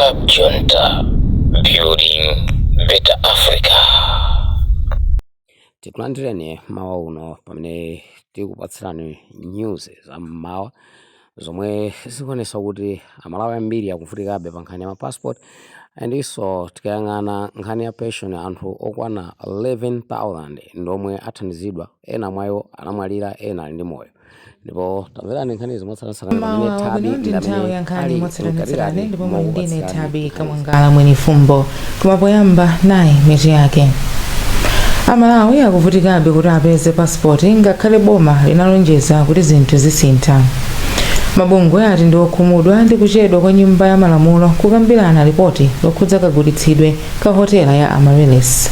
Cab Junta, building better Africa. Tikulandireni mawa uno pamene tikupatsirani news za mmawa zomwe zikuonesa kuti Amalawi ambiri akuvutikabe pa nkhani ya mapassport, andinso tikayang'ana nkhani ya pension, anthu okwana 11,000 ndomwe athandizidwa. Ena mwayo anamwalira, ena ali ndi moyo. Ndipo tamverani nkhani zimotsatanetsatane pamene Mawa Thabi wabwino, ndi ndi nthawi amene ya nkhani ali motsatanetsatane mkatikati ndipo muli ndine mokupatsirani Thabi nkhanizi. Kamwangala Mwini Fumbo. Koma poyamba, nayi mitu yake. Amalawi akuvutikabe kuti apeze pasipoti ngakhale boma linalonjeza kuti zinthu zisintha. Mabungwe ati ndi okhumudwa ndi kuchedwa kwa Nyumba ya Malamulo kukambirana ripoti lokhudza kagulitsidwe ka hotela ya Amaryllis.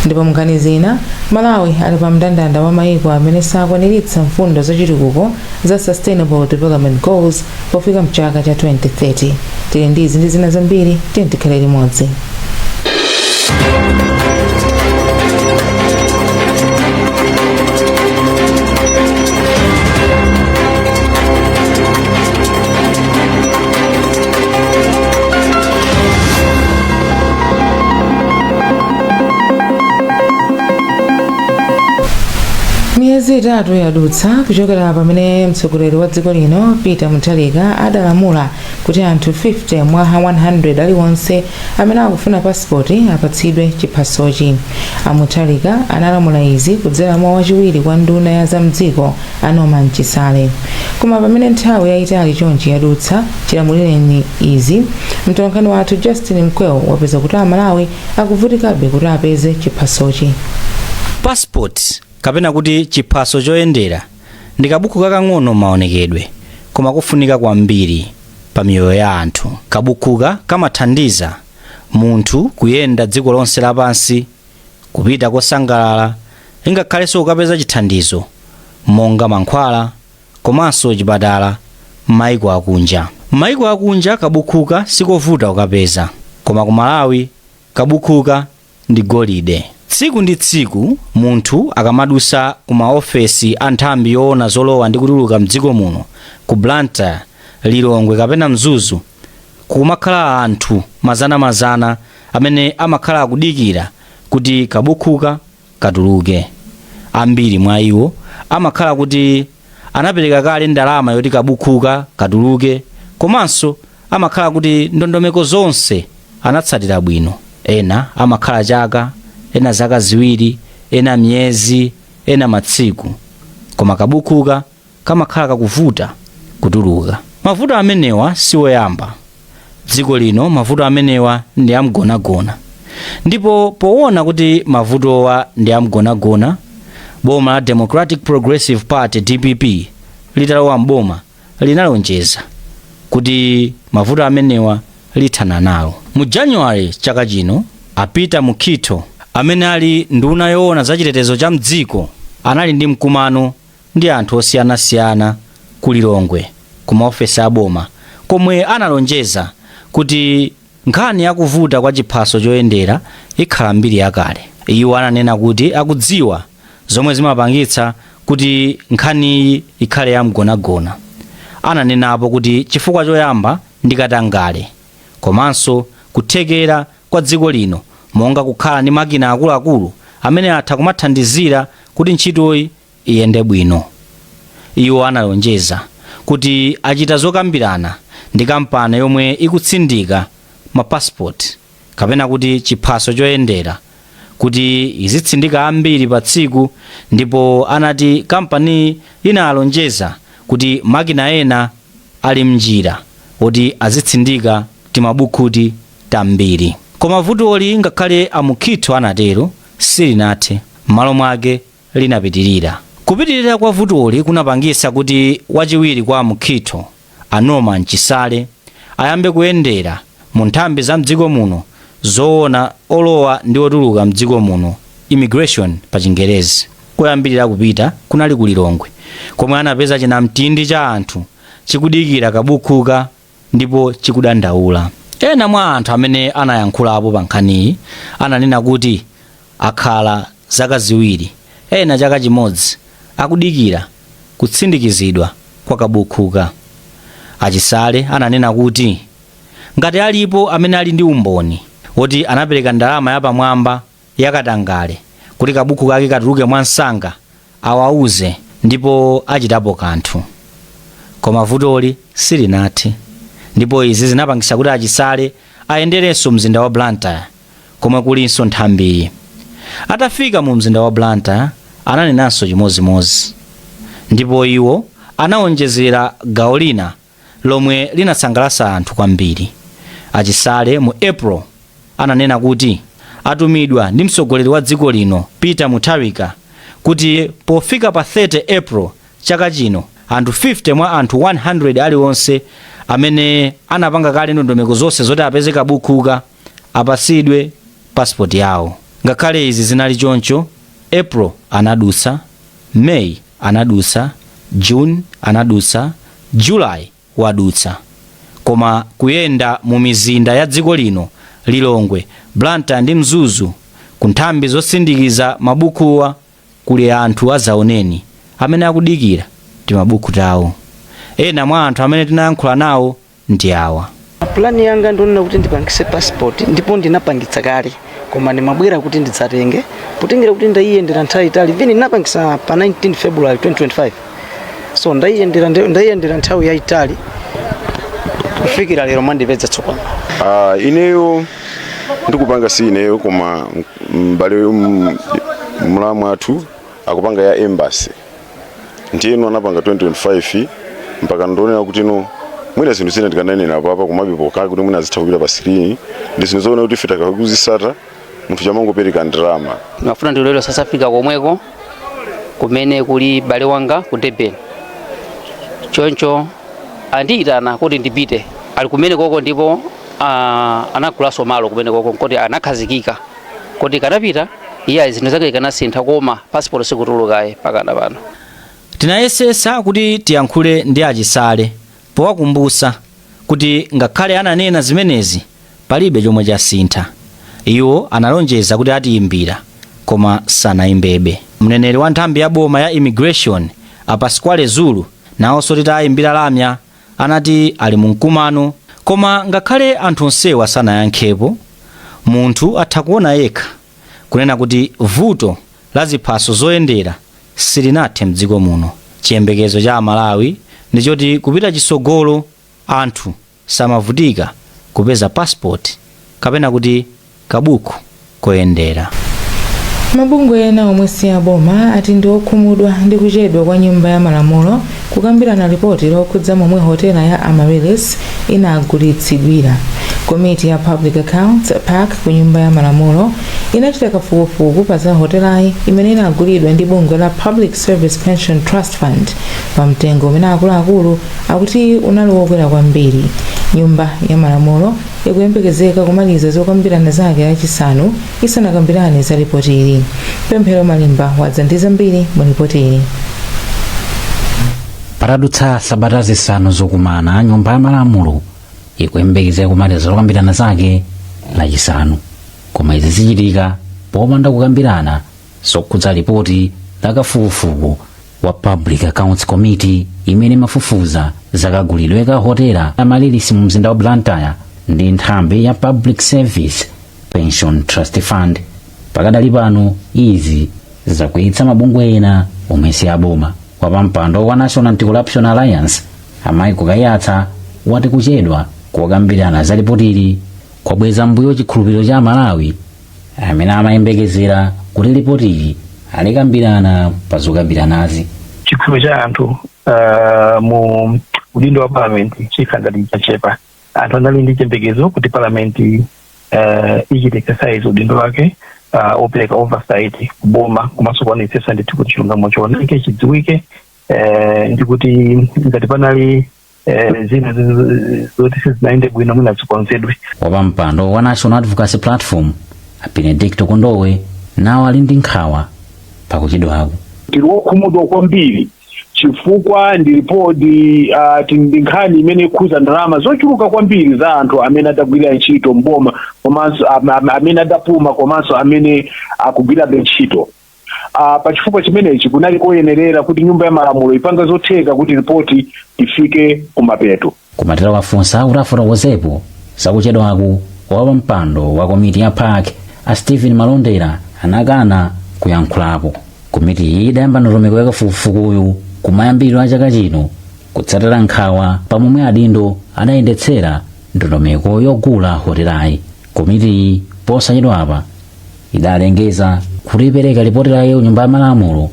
Ndipo munkhani zina, Malawi ali pa mndandanda wa mayiko amene sakwaniritsa mfundo zachitukuko za Sustainable Development Goals pofika mchaka cha 2030. Tili ndi izi ndi zina zambiri, tiye tikhale limodzi. Miyezi 3 yadutsa kuchokera pamene mtsogoleri wa dziko lino Peter Mutharika adalamula kuti anthu 50 mwa 100 aliwonse amene akufuna pasipoti apatsidwe chiphasochi. A Mutharika analamula izi kudzera mwa wachiwiri kwa nduna ya zamdziko a Norman Chisale. Koma pamene nthawi yayitali chonchi yadutsa chilamulireni izi, mtolankhani wathu Justin Mkweu wapeza kuti Amalawi akuvutikabe kuti apeze chiphasochi. Passport kapena kuti chiphaso choyendera ndi kabuku kakang'ono maonekedwe, koma kufunika kwambiri pa miyoyo ya anthu. Kabukuka kamathandiza munthu kuyenda dziko lonse lapansi, kupita kosangalala, ingakhalenso kukapeza chithandizo monga mankhwala komanso chipatala m'mayiko akunja. M'mayiko akunja kabukuka sikovuta kukapeza, koma ku Malawi kabukuka ndi golide. Tsiku ndi tsiku munthu akamadusa ku maofesi a nthambi yoona zolowa ndi kutuluka mdziko muno ku Blantyre, Lilongwe kapena Mzuzu, kumakhala anthu mazanamazana amene amakhala akudikira kuti kabukhuka katuluke. Ambiri mwa iwo amakhala kuti anapereka kale ndalama yoti kabukhuka katuluke, komanso amakhala kuti ndondomeko zonse anatsatira bwino. Ena amakhala chaka, ena zaka 2, ena miyezi, ena matsiku, koma kabukhuka kamakhala kakuvuta kutuluka. Mavuto amenewa siwoyamba dziko lino, mavuto amenewa ndi amgonagona. Ndipo poona kuti mavutowa ndi amgonagona, boma la Democratic Progressive Party, DPP, litalowa mboma linalonjeza kuti mavuto amenewa lithana nawo. Mu January chaka chino, a Peter Mukhito amene ali nduna yoona zachitetezo cha mdziko anali ndi mkumano ndi anthu osiyanasiyana ku Lilongwe ku maofesi a boma, komwe analonjeza kuti nkhani yakuvuta kwa chiphaso choyendera ikhala mbiri yakale. Iwo ananena kuti akudziwa zomwe zimapangitsa kuti nkhaniyi ikhale yamgonagona. Ananenapo kuti chifukwa choyamba ndi katangale komanso kuthekera kwa dziko lino monga kukhala ndi makina akuluakulu amene atha kumathandizira kuti ntchitoyi iyende bwino. Iwo analonjeza kuti achita zokambirana ndi kampani yomwe ikutsindika mapasipoti kapena kuti chiphaso choyendera kuti izitsindika ambiri pa tsiku, ndipo anati kampaniyi inalonjeza kuti makina ena ali mnjira oti azitsindika timabukhuti tambiri. Koma vutoli, ngakhale a Mukhito anatero, silinathe, m'malo mwake linapitirira. Kupitirira kwa vutoli kunapangisa kuti wachiwiri kwa Mukhito a Norman Chisale ayambe kuyendera mu nthambi za mdziko muno zoona olowa ndi otuluka mdziko muno, immigration pa Chingerezi. Koyambirira kupita kunali ku Lilongwe, komwe anapeza chinamtindi cha anthu chikudikira kabukhuka ndipo chikudandaula. Ena mwa anthu amene anayankhulapo pa nkhaniyi ananena kuti akhala zaka 2, ena chaka chimodzi akudikira kutsindikizidwa kwa kabukhuka. A Chisale ananena kuti Ngati alipo amene ali ndi umboni woti anapereka ndalama yapamwamba yakatangale kuti kabuku kake katuluke mwansanga, awauze ndipo achitapo kanthu. Koma vutoli silinathe, ndipo izi zinapangisa kuti Achisale ayenderenso mzinda wa Blantyre, komwe kulinso nthambiyi. Atafika mu mzinda wa Blantyre, ananenanso chimozimozi, ndipo iwo anawonjezera gawo lina lomwe linasangalatsa anthu kwambiri. Achisale mu April ananena kuti atumidwa ndi mtsogoleri wa dziko lino, Peter Mutharika, kuti pofika pa 30 April chaka chino, anthu 50 mwa anthu 100 aliwonse amene anapanga kale ndondomeko zonse zoti apeze kabukhuka apasidwe pasipoti yawo. Ngakhale izi zinali choncho, April anadutsa, May anadutsa, June anadutsa, July wadutsa, koma kuyenda mu mizinda ya dziko lino, Lilongwe, Blantyre ndi Mzuzu, ku nthambi zosindikiza mabukuwa, kuli anthu azaoneni amene akudikira timabuku tawo. Ena mwa anthu amene tinayankhula nawo ndi awa. Plan yanga ndionena kuti ndipangise passport, ndipo ndinapangitsa kale, koma ndimabwera kuti ndidzatenge, potengera kuti ndayiyendera nthawi itali. Vini ndinapangisa pa 19 February 2025, so ndayiyendera nthawi yayitali kufikira lero mwandipeza tsopano. Ineyo ndikupanga, si ineyo koma m'bale, mlamu athu akupanga ya embassy. Ndiyeno anapanga 2025 mpaka ndionera kuti no, mwina zinthu zina ndikananena papa, komabe pokhala kuti mwina zitha kupita pa screen, ndi zinthu zoona kuti ife takakuzisata munthu chamangopereka ndalama. Ndimafuna ndilowere South Africa, komweko kumene kuli bale wanga ku Durban. Choncho andiyitana kuti ndipite, ali kumene koko, ndipo anagulanso malo kumene koko, nkoti anakhazikika kuti kanapita iye zinthu zake ikanasintha, koma passport sikutulukayi pakana pano. Tinayesesa kuti tiyankhule ndi Achisale powakumbutsa kuti ngakhale ananena zimenezi, palibe chomwe chasintha. Iwo analonjeza kuti atiyimbira, koma sanayimbebe. Mneneri wa nthambi ya boma ya immigration, a Pasquale Zulu, nawonso titayimbira lamya anati ali mu mkumano. Koma ngakhale anthu onsewa sanayankhepo, munthu atha kuona yekha kunena kuti vuto la ziphaso zoyendera silinathe mdziko muno. Chiyembekezo cha Amalawi ndichoti kupita chisogolo anthu samavutika kupeza passport kapena kuti kabuku koyendera. Mabungwe ena omwe si aboma ati ndi okhumudwa ndi kuchedwa kwa Nyumba ya Malamulo kukambirana ripoti lokhudza momwe hotela ya Amaryllis inagulitsidwira. Komiti ya Public Accounts, PAC, ku Nyumba ya Malamulo inachita kafukufuku pa za hotelayi imene inagulidwa ndi bungwe la Public Service Pension Trust Fund pa mtengo umene akuluakulu akuti unali wokwera kwambiri. Nyumba ya Malamulo ikuyembekezeka kumaliza zokambirana zake Lachisanu isanakambirane za ripoti ili. Pemphero Malimba wadza ndi zambiri mu ripoti ili. Patadutsa sabata 5 zokumana, Nyumba ya Malamulo ikuyembekezeka kumaliza zokambirana zake Lachisanu, koma izi zichitika popanda kukambirana zokhudza ripoti la kafukufuku wa Public Accounts Committee imene imafufuza zakagulidwe ka hotela Amaryllis mu mzinda wa Blantyre ndi nthambi ya Public Service Pension Trust Fund. Pakadali pano, izi zakwiyitsa mabungwe ena omwe si aboma. Wapampando wa National Anti-Corruption Alliance, a Michael Kaiyatsa, wati kuchedwa kokambirana za ripotili kwabweza mbuyo chikhulupiriro cha Amalawi amene amayembekezera kuti ripotili alikambirana pa zokambiranazi. Chikhulupiriro cha anthu mu udindo wa parliament chikhala ngati chachepa. Anthu anali ndi chiyembekezo kuti parliament ichite exercise udindo wake opereka oversight kuboma, komanso kuonetsetsa ndithu kuti chilungamo chioneke, chidziwike, ndi kuti ngati panali zina zoti sizinayende bwino, mwina zikonzedwe. Wapampando wa National Advocacy Platform, a Benedicto Kondowe, nawo ali ndi nkhawa pakuchedwaku. Tili wokhumudwa kwambiri chifukwa ndi ripoti, ndi nkhani imene ikhuza ndalama zochuluka kwambiri za anthu amene adagwira ntchito mboma, komanso amene adapuma, komanso amene akugwirabe ntchito. Pachifukwa chimenechi kunali koyenerera kuti Nyumba ya Malamulo ipange zotheka kuti ripoti ifike kumapeto. Kumatera wafunsa kuti afotokozepo Zakuchedwaku, wapampando wa komiti ya PAC a Stephen Malondera anakana kuyankhulapo. Komiti iyi idayamba ndondomeko ya kafukufukuyu kumayambiriro a chaka chino kutsatira nkhawa pamomwe adindo adayendetsera ndondomeko yogula hotelayi. Komiti iyi posachedwapa idalengeza kuti ipereka ripoti lake ku Nyumba ya Malamulo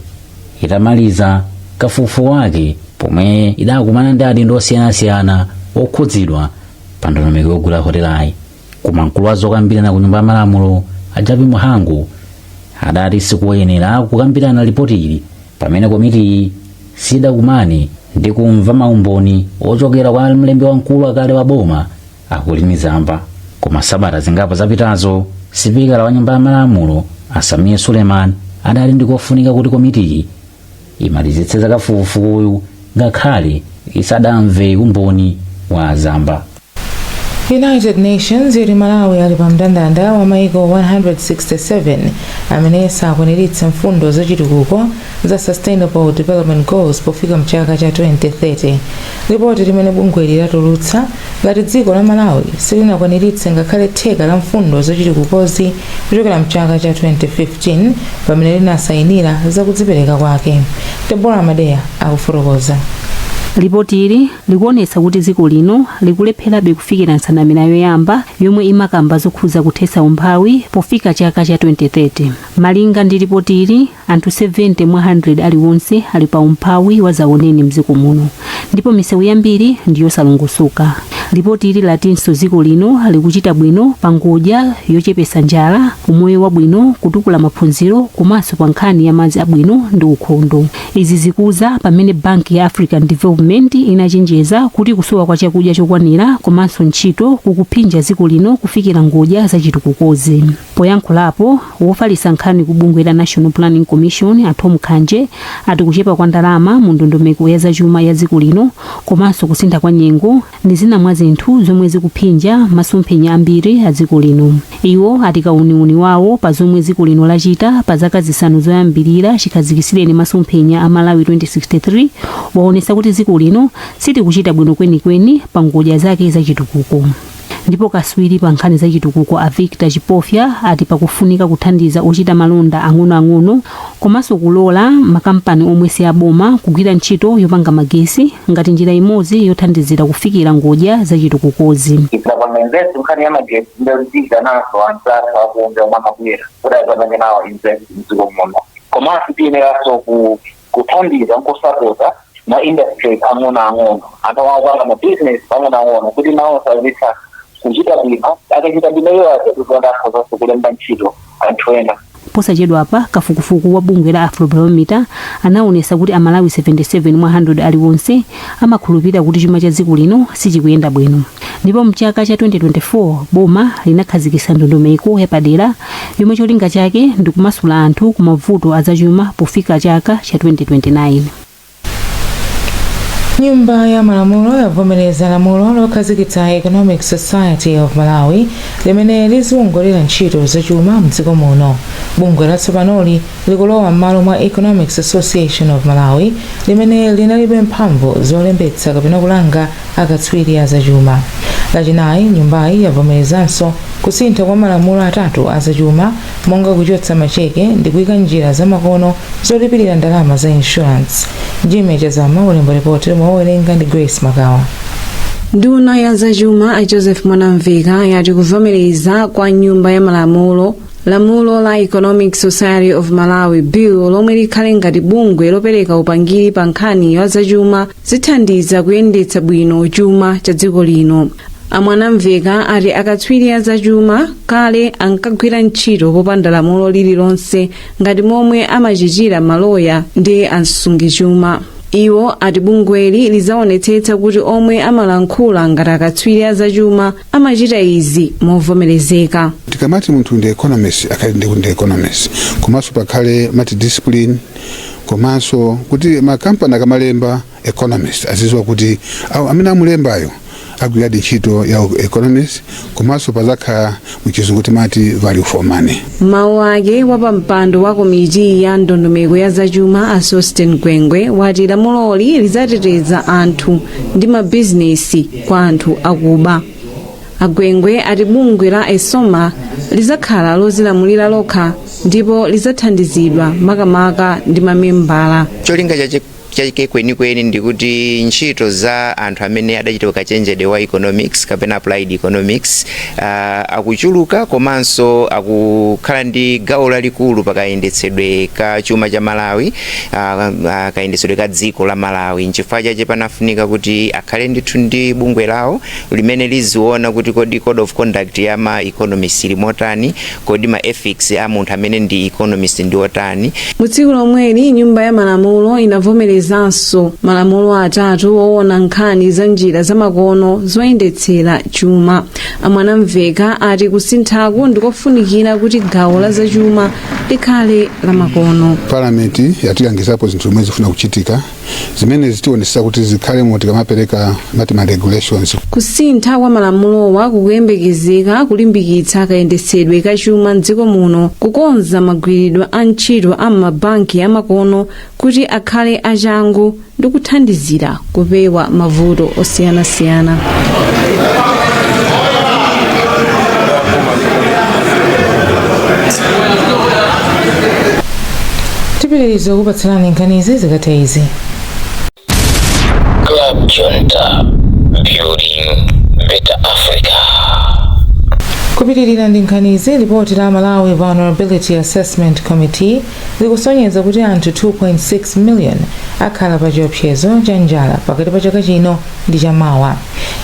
itamaliza kafukufuku wake, pomwe idakumana ndi adindo osiyanasiyana okhudzidwa pa ndondomeko yogula hotelayi. Koma mkulu wa zokambirana ku Nyumba ya Malamulo a Jappie Mhango adati sikuyenera kukambirana ripotili pamene komitiyi sidakumane ndi kumva maumboni ochokera kwa mlembi wamkulu akale wa boma a Colleen Zamba. Koma sabata zingapo zapitazo, sipikala wa Nyumba ya Malamulo a Sameer Suleman adali ndikofunika kuti komitiyi imalizitse zakafukufukuyu ngakhale isadamve umboni wa Zamba. United Nations yati Malawi ali pa mndandanda wa maiko 167 amene sakwaniritsa mfundo zachitukuko za Sustainable Development Goals pofika mchaka cha 2030. Ripoti limene bungweli latulutsa lati dziko la Malawi silinakwaniritse ngakhale theka la mfundo zachitukukozi kuchokera mchaka cha 2015 pamene linasayinira zakudzipereka kwake. Debora Madeya akufotokoza. Ripoti ili likuonetsa kuti dziko lino likulepherabe kufikira nsanamira yoyamba yomwe imakamba zokhuza kuthetsa umphawi pofika chaka cha 2030. Malinga ndi ripoti ili, anthu 70 mwa 100 aliwonse ali pa umphawi wa zaoneni mdziko muno, ndipo misewu yambiri ndi yosalongosoka. Ripoti ili latinso dziko lino likuchita bwino pa ngodya yochepetsa njala, umoyo wabwino, kutukula maphunziro komanso pa nkhani ya madzi abwino ndi ukhondo. Izi zikuza pamene Banki ya African Development inachenjeza kuti kusowa kwa chakudya chokwanira komanso ntchito kukuphinja dziko lino kufikira ngodya zachitukukozi. Poyankhulapo, wofalitsa nkhani ku bungwe la National Planning Commission a Tom Khanje ati kuchepa kwa ndalama mu ndondomeko ya zachuma ya dziko lino komanso kusintha kwa nyengo ndi zina mwa zinthu zomwe zikuphinja masomphenya ambiri a dziko lino. Iwo ati kauniuni wawo pa zomwe dziko lino lachita pa zaka 5 zoyambirira chikhazikitsireni masomphenya a Malawi 2063 waonetsa kuti dziko lino silikuchita bwino kwenikweni pa ngodya zake zachitukuko. Ndipo kaswiri pa nkhani zachitukuko a Victor Chipofya ati pakufunika kuthandiza ochita malonda ang'onoang'ono komanso kulola makampani omwe si aboma kugwira ntchito yopanga magesi ngati njira imodzi yothandizira kufikira ngodya zachitukukozi. Tikapanga invest nkhani ya magesi, ndazika naso anzathu akunja omwe amabwera kuti azapange nawo invest mdziko muno. Komanso tiyeneranso kuthandiza nkusapota ma industries ang'onoang'ono, anthu amapanga ma business ang'onoang'ono, kuti nawo azitha kuchita bwino. Akachita bwino iwo azatikonda akhozanso kulemba ntchito anthu ena. Posachedwapa, kafukufuku wa bungwe la Afrobarometer anaonetsa kuti Amalawi 77 mwa 100 aliwonse amakhulupirira kuti chuma cha dziko lino sichikuyenda bwino. Ndipo mchaka cha 2024 boma linakhazikitsa ndondomeko yapadera yomwe cholinga chake ndi kumasula anthu ku mavuto azachuma pofika chaka cha 2029. Nyumba ya Malamulo yavomereza lamulo lokhazikitsa Economic Society of Malawi limene liziwongolera ntchito zachuma mdziko muno. Bungwe latsopanoli likulowa m'malo mwa Economics Association of Malawi limene linalibe mphamvu zolembetsa kapena kulanga akatswiri azachuma. Lachinayi, nyumbayi yavomerezanso kusintha kwa malamulo atatu azachuma, monga kuchotsa macheke ndi kuyika njira zamakono zolipirira ndalama za insurance. Jimmy Chazama ulemba ripoti lomwe wawerenga ndi Grace Makawa. Nduna ya zachuma a Joseph Mwanamveka yati kuvomereza kwa Nyumba ya Malamulo lamulo la Economic Society of Malawi Bill, lomwe likhale ngati bungwe lopereka upangiri pa nkhani ya zachuma, zithandiza kuyendetsa bwino chuma cha dziko lino. A Mwanamveka ati akatswiri a zachuma kale ankagwira ntchito popanda lamulo lililonse, ngati momwe amachitira maloya ndi amsungichuma. Iwo ati bungweli lidzaonetsetsa kuti omwe amalankhula ngati akatswiri a zachuma amachita izi movomerezeka. Tikamati munthu ndi economist, akhale ndi ndi economist, komanso pakhale multidiscipline, komanso kuti makampani akamalemba economist azidziwa kuti awo amene amulembayo agwiradi ntchito ya economist, komanso pazakhala, muchizungu timati, value for money. Mawu ake, wapampando wa komiti ya ndondomeko ya zachuma a Sosten Gwengwe wati lamuloli lidzateteza anthu ndi mabizinesi kwa anthu akuba. A Gwengwe ati bungwe la ESOMAR lizakhala lozilamulira lokha ndipo lizathandizidwa makamaka ndi mamembala. Cholinga chake kwenikweni ndikuti ntchito za anthu amene adachita ukachenjede wa economics kapena applied economics akuchuluka komanso akukhala ndi gawo lalikulu pakayendetsedwe ka chuma cha Malawi, kayendetsedwe ka dziko la Malawi. Nchifukwa chache panafunika kuti akhale ndithu ndi bungwe lawo limene liziona kuti kodi code of conduct ya ma economist ili motani, kodi ma ethics a munthu amene ndi economist ndi otani. Mu tsiku lomweli, Nyumba ya Malamulo inavomerezanso malamulo atatu owona nkhani za njira zamakono zoyendetsera chuma. A Mwanamveka ati kusinthaku ndikofunikira kuti gawo la zachuma likhale lamakono. Palamenti yatilangizapo zinthu zomwe zifuna kuchitika zimene zitionetsa kuti zikhalemo tikamapereka mati ma regulations. Kusintha kwa malamulowa kukuyembekezeka kulimbikitsa kayendetsedwe ka chuma mdziko muno, kukonza magwiridwe a ntchito a mabanki amakono kuti akhale achangu ndi kuthandizira kupewa mavuto osiyanasiyana. Tipitiriza kupatsirani nkhanizi zikatha izi. Club Junta, building better Africa. Kupitirira ndi nkhanizi, lipoti la Malawi Vulnerability Assessment Committee likusonyeza kuti anthu 2.6 million akhala pa chiopsezo cha njala pakati pa chaka chino ndi chamawa.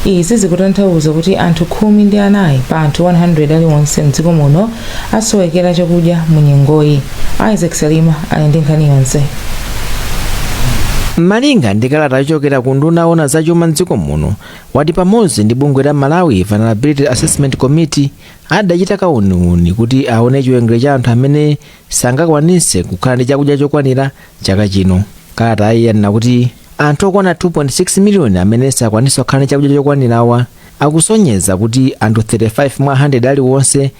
Izi zikutanthauza kuti anthu 14 pa anthu 100 aliwonse mdziko muno asowekera chakudya mu nyengoyi. Isaac Salima ali ndi nkhani yonse. Malinga ndi kalata yochokera ku nduna yoona zachuma mdziko muno, wati pamodzi ndi bungwe la Malawi Vulnerability Assessment Committee adachita kauniuni kuti aone chiwerengero cha anthu amene sangakwanitse kukhala ndi chakudya chokwanira chaka chino. Kalatayi yanena kuti anthu okwana 2.6 miliyoni amene sakwanitsa kukhala ndi chakudya chokwanirawa akusonyeza kuti anthu 35 mwa 100 aliwonse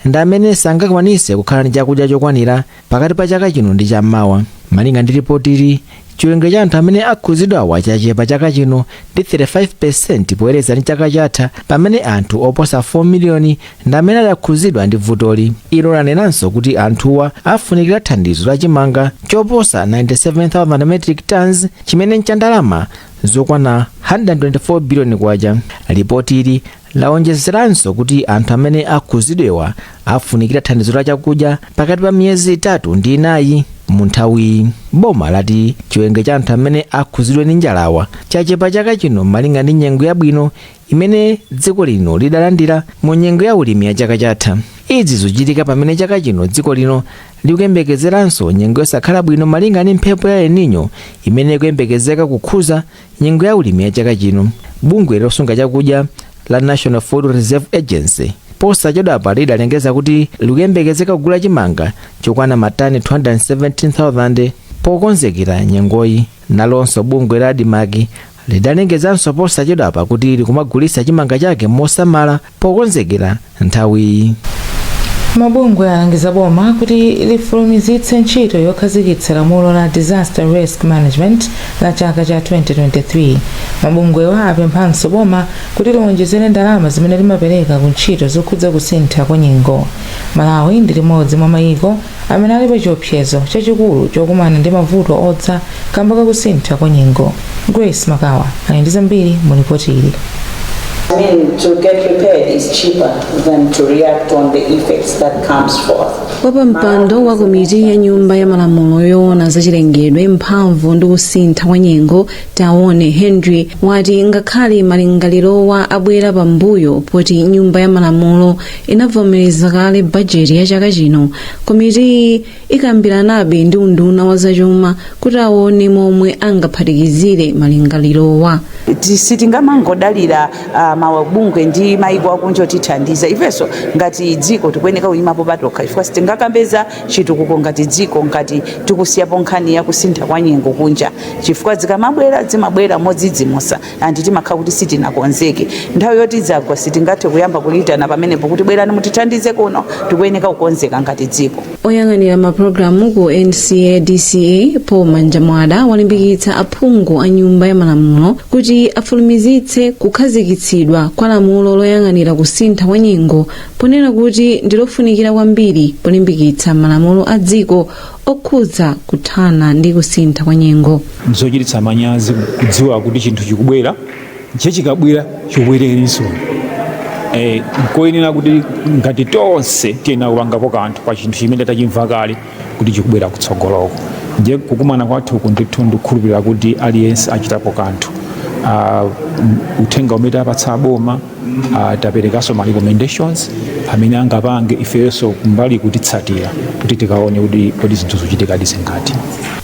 ndi amene sangakwanitse kukhala ndi chakudya chokwanira pakati pa chaka chino ndi cham'mawa. Malinga ndi lipotili, chiwerengero cha anthu amene akhudzidwawa chachepa chaka chino ndi 35% poyerekeza ndi chaka chatha, pamene anthu oposa 4 miliyoni ndi amene adakhudzidwa ndi vutoli. Ilo lanenanso kuti anthuwa afunikira thandizo la chimanga choposa 97,000 metric tons, chimene ncha ndalama zokwana 124 biliyoni kwacha. Lipotili lawonjezeranso kuti anthu amene akhudzidwewa afunikira thandizo la chakudya pakati pa miyezi 3 ndi 4 mu nthawiyi. Boma lati chiwerengero cha anthu amene akhudzidwe ndi njalawa chachepa chaka chino malinga ndi nyengo yabwino imene dziko lino lidalandira mu nyengo ya ulimi ya chaka chatha. Izi zikuchitika pamene chaka chino dziko lino likuyembekezeranso nyengo yosakhala bwino malinga ndi mphepo ya El Nino imene ikuyembekezeka kukhuza nyengo ya ulimi ya chaka chino. Bungwe losunga chakudya la National Food Reserve Agency posachedwapa lidalengeza kuti likuyembekezeka kugula chimanga chokwana matani 217,000 pokonzekera nyengoyi. Nalonso bungwe la ADMARC lidalengezanso posachedwapa kuti likumagulitsa chimanga chake mosamala pokonzekera nthawiyi. Mabungwe alangiza boma kuti lifulumizitse ntchito yokhazikitsa lamulo la Disaster Risk Management la chaka cha 2023. Mabungwewa apemphanso boma kuti liwonjezere ndalama zimene limapereka ku ntchito zokhudza kusintha kwa nyengo. Malawi ndi limodzi mwa mayiko amene ali pa chiopsezo chachikulu chokumana ndi mavuto odza kamba ka kusintha kwa nyengo. Grace Makawa ali ndi zambiri mu lipoti ili. I mean, to get prepared is cheaper than to react on the effects that comes forth. Wapampando wa komiti ya Nyumba ya Malamulo yoona zachilengedwe, mphamvu ndi kusintha kwa nyengo, Taone Henry, wati ngakhale malingalirowa abwera pambuyo poti Nyumba ya Malamulo inavomereza kale bajeti ya chaka chino, komitiyi ikambiranabe ndi unduna wa zachuma kuti aone momwe angaphatikizire malingalirowa. Sitingamangodalira mabungwe ndi maiko akunja otithandiza. Ifenso ngati dziko tikuyeneka kuyimapo patokha, chifukwa sitingakambe za chitukuko ngati dziko ngati tikusiyapo nkhani ya kusintha kwa nyengo kunja, chifukwa zikamabwera zimabwera modzidzimutsa and timakhala kuti sitinakonzeke. Nthawi yoti zagwa sitingathe kuyamba kulitana pamenepo kuti bwerani mutithandize kuno. Tikuyeneka kukonzeka ngati dziko. Oyang'anira mapulogalamu ku NCADCA, Paul Manjamwada, walimbikitsa aphungu a Nyumba ya Malamulo kuti afulumizitse kukhazikitsidwa Kuvomerezedwa kwa lamulo loyang'anira kusintha kwa nyengo, ponena kuti ndilofunikira kwambiri polimbikitsa malamulo a dziko okhudza kuthana ndi kusintha kwa nyengo. Nzochititsa manyazi kudziwa kuti chinthu chikubwera, nche chikabwera chikubwererenso. Nkoyenera kuti ngati tonse tiyenera kupangapo kanthu pa chinthu chimene tachimva kale kuti chikubwera kutsogoloko. Ndiye kukumana kwathu ndithu ndikukhulupirira kuti aliyense achitapo kanthu. Uthenga umene tapatsa boma, taperekanso ma recommendations amene angapange, ifenso kumbali kutitsatira kuti tikaone kuti kodi zinthu zikuchitikadi zingati.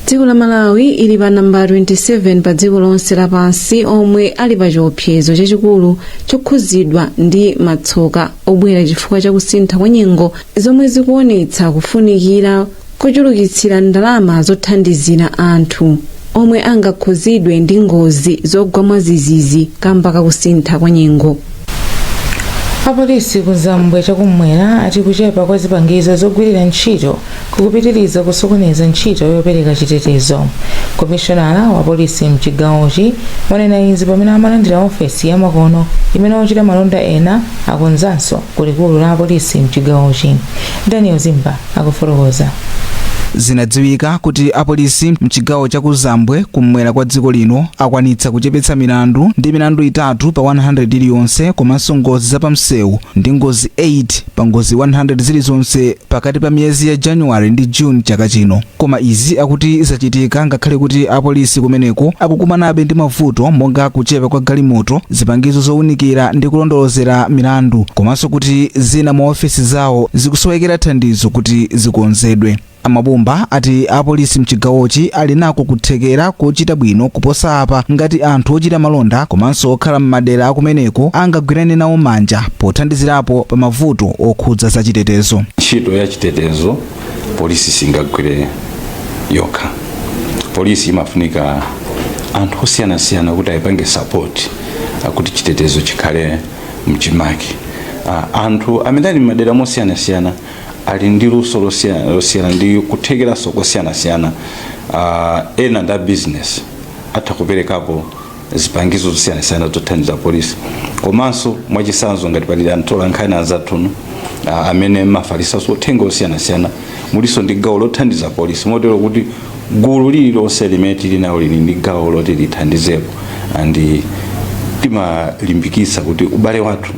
Dziko la Malawi ili pa namba 27 pa dziko lonse lapansi omwe ali pa chiopsezo chachikulu chokhuzidwa ndi matsoka obwera chifukwa cha kusintha kwa nyengo, zomwe zikuonetsa kufunikira kochulukitsira ndalama zothandizira anthu omwe angakhuzidwe ndi ngozi zogwa mwadzidzidzi kamba kakusintha kwa nyengo. Apolisi ku Zambwe chakumwera ati kuchepa kwa zipangizo zogwirira ntchito kukupitiriza kusokoneza ntchito yopereka chitetezo. Komishonala wa polisi mchigawochi wanena izi pamene amalandira ofesi yamakono imene ochita malonda ena akonzanso ku likulu la apolisi mchigawochi. Daniel Zimba akufotokoza. Zinadziwika kuti apolisi mchigawo cha Kuzambwe kumwera kwa dziko lino akwanitsa kuchepetsa milandu ndi milandu 3 pa 100 iliyonse, komanso ngozi zapamsewu ndi ngozi 8 pa ngozi 100 zilizonse pakati pa miyezi ya Januwale ndi June chaka chino. Koma izi akuti zachitika ngakhale kuti apolisi kumeneko akukumanabe ndi mavuto monga kuchepa kwa galimoto, zipangizo zowunikira ndi kulondolozera milandu, komanso kuti zina mwa ofesi zawo zikusowekera thandizo kuti zikonzedwe. Amabumba ati apolisi mchigawochi ali nako kuthekera kochita bwino kuposa apa ngati anthu ochita malonda komanso okhala m'madera akumeneko angagwirane nawo manja pothandizirapo pa mavuto okhudza zachitetezo. Ntchito ya chitetezo polisi singagwire yokha. Polisi imafunika anthu osiyanasiyana kuti ayipange support kuti chitetezo chikhale mchimake. Anthu amene ali m'madera mosiyanasiyana ali ndi luso losiyana ndi kuthekeranso kosiyanasiyana. Ena ndi a business, atha kuperekapo zipangizo zosiyanasiyana zothandiza polisi. Komanso mwachisanzo, ngati pali anthu nkhani anzathuno amene mafalisanso uthenga osiyanasiyana, muliso ndi gawo lothandiza polisi, motero kuti gulu lililonse limene tili nawo lili ndi gawo loti lithandizepo, and timalimbikitsa kuti ubale wathu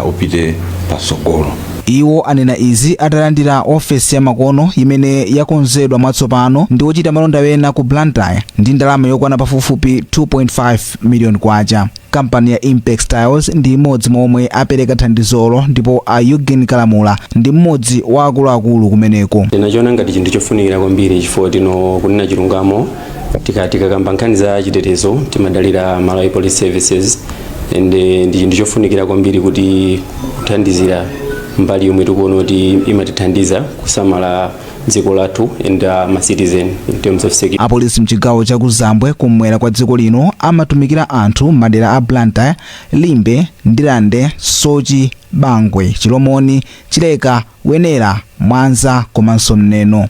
upite patsogolo. Iwo anena izi atalandira ofesi ya makono imene yakonzedwa mwatsopano ndi ochita malonda ena ku Blantyre ndi ndalama yokwana pafupifupi 2.5 miliyoni kwacha. Kampani ya Impex Tiles ndi imodzi momwe apereka thandizolo, ndipo a Eugene Kalamula ndi mmodzi wa akuluakulu kumeneko. Tinachiona ngati chinthu chofunikira kwambiri chifukwa tino kunena chilungamo, tikakamba nkhani za chitetezo timadalira Malawi Police Services, and ndi chinthu chofunikira kwambiri kuti kuthandizira mbali yomwe tikuona kuti imatithandiza kusamala dziko lathu and ma citizen in terms of security. Apolisi mchigawo cha Kuzambwe kumwera kwa dziko lino amatumikira anthu m'madera a Blantyre, Limbe, Ndirande, Sochi, Bangwe, Chilomoni, Chileka, Wenera, Mwanza komanso Mneno.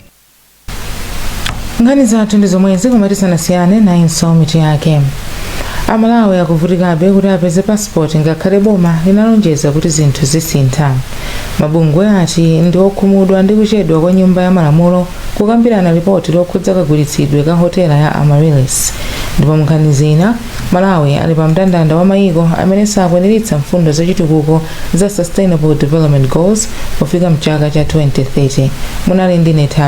Nkhani zathu ndi zomwezi, koma tisanasiyane nayinso mitu yake. Amalawi akuvutikabe kuti apeze pasipoti ngakhale boma linalonjeza kuti zinthu zisintha. Mabungwe ati ndi okhumudwa ndi kuchedwa kwa Nyumba ya Malamulo kukambirana ripoti lokhudza kagwiritsidwe ka hotela ya Amaryllis. Ndipo nkhani zina, Malawi ali pa mndandanda wa mayiko amene sakwaniritsa mfundo zachitukuko za Sustainable Development Goals pofika mchaka cha 2030. Munali ndi Netha.